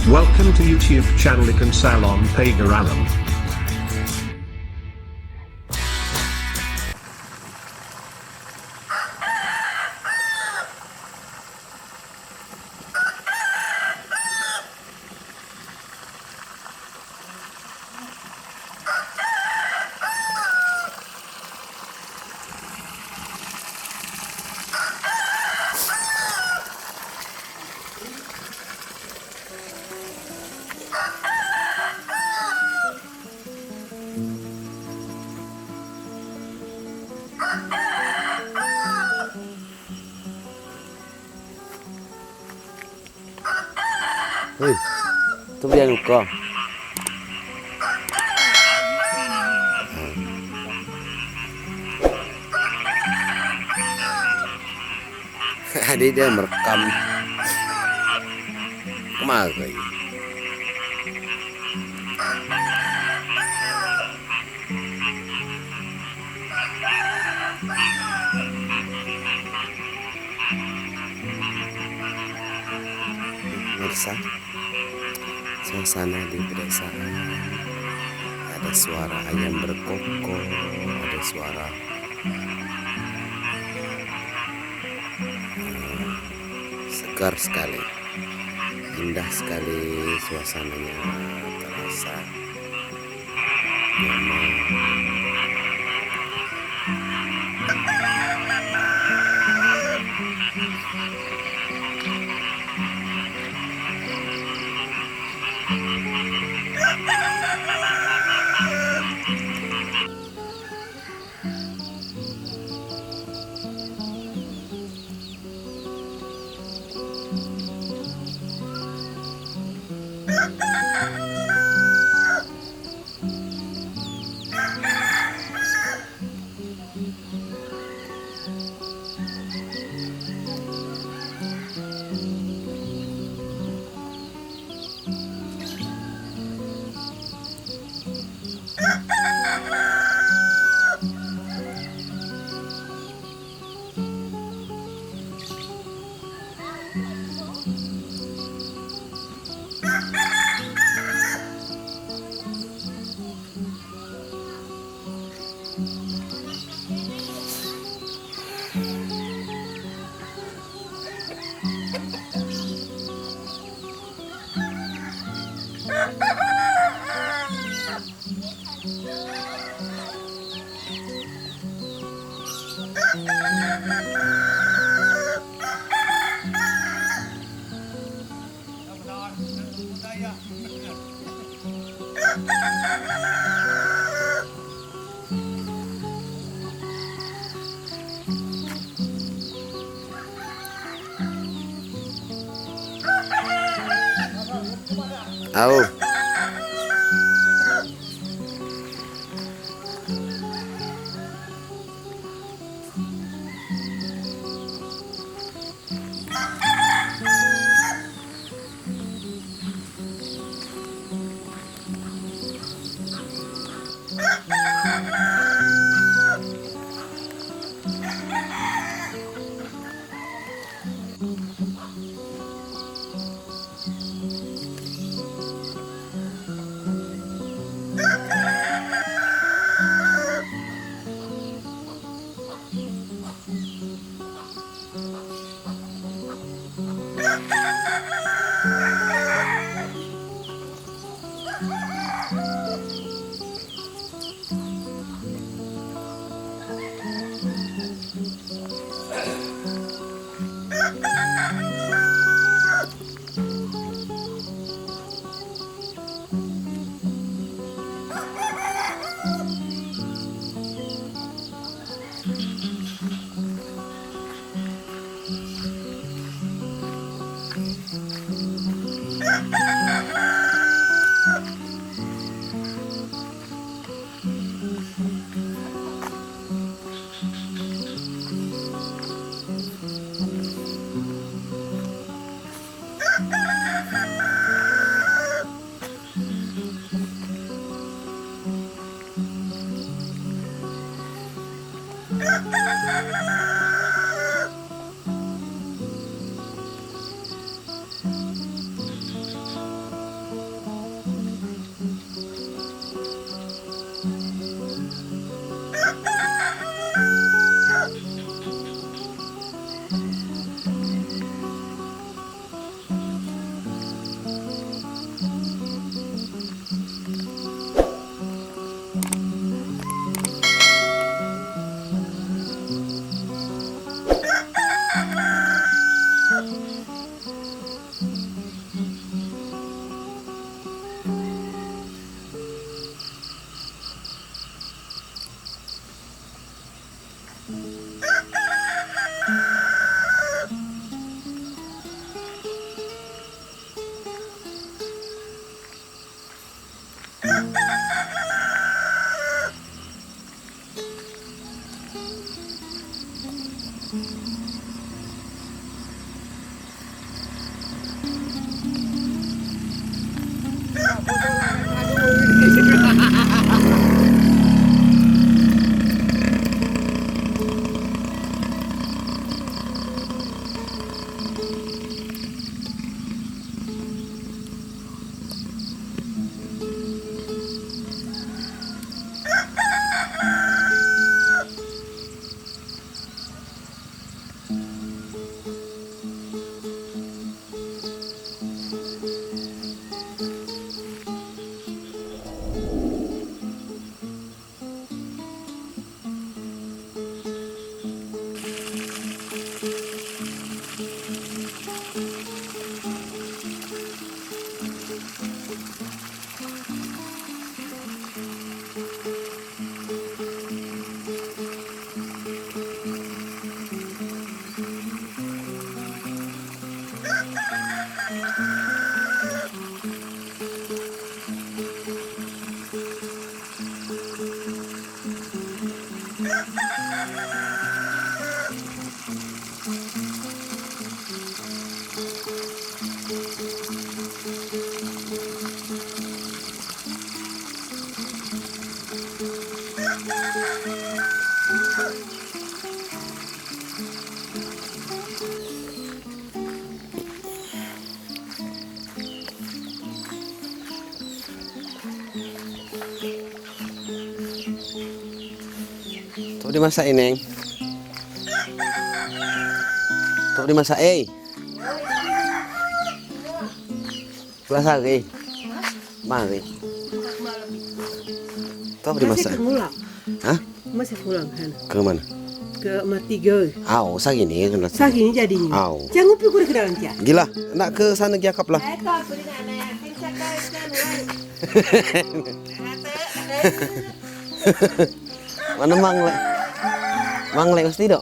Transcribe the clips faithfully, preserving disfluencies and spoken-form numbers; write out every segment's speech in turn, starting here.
Welcome to YouTube channel Ikan Salon Pagar Alam. Hei, tu biar nuka. Adi dia merekam. Kemari. Pemirsa, suasana di pedesaan, ada suara ayam berkokok, ada suara, eh, segar sekali. Indah sekali suasananya, terasa nyaman. Au. Apa dimasak, Ineng? Apa dimasak, eh? Pulang sehari. Mari. Apa dimasak? Masih ke pulang? Hah? Masih pulang, kan? Ke mana? Ke Matiga. Au, sehari ni kena. Sehari ni jadi ni. Au. Jangan pergi ke dalam dia. Gila, nak ke sana dia kap lah. Eh, tak, beri nak, nak, nak, nak, nak, nak. Mana Mang Lek? Mang Lek mesti dok.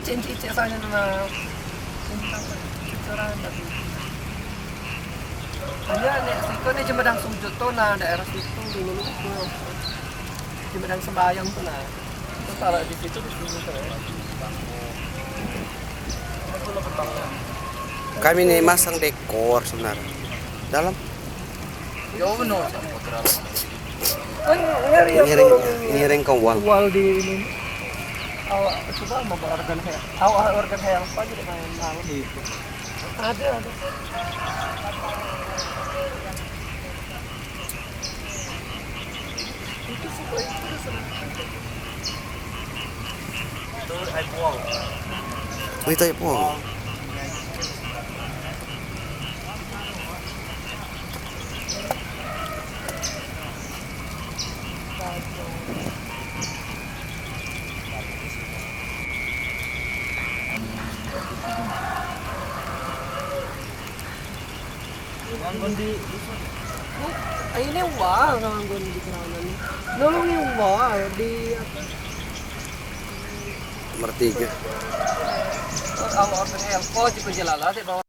Cincin cek sana na. Hanya nek siko nek jemedang sujud tu na, daerah situ dulu tu. Jemedang sembahyang tu na. Itu kalau di situ, di sini tu, ya. Kami ni masang dekor sebenarnya. Dalam. Jauh no. Kan ngeri, ngeri, ngeri ke wall. Wall di ini. Awak coba mau organ hel. Awak organ hel apa aja main malam itu. Ada, ada. Itu semua itu sudah. Itu air buang. Oh, itu air buang. Ini wall, nganggo di kerana ni. Nolong ini wall di apa? Nomor tiga. Kalau organ hel, kau juga jalan lah,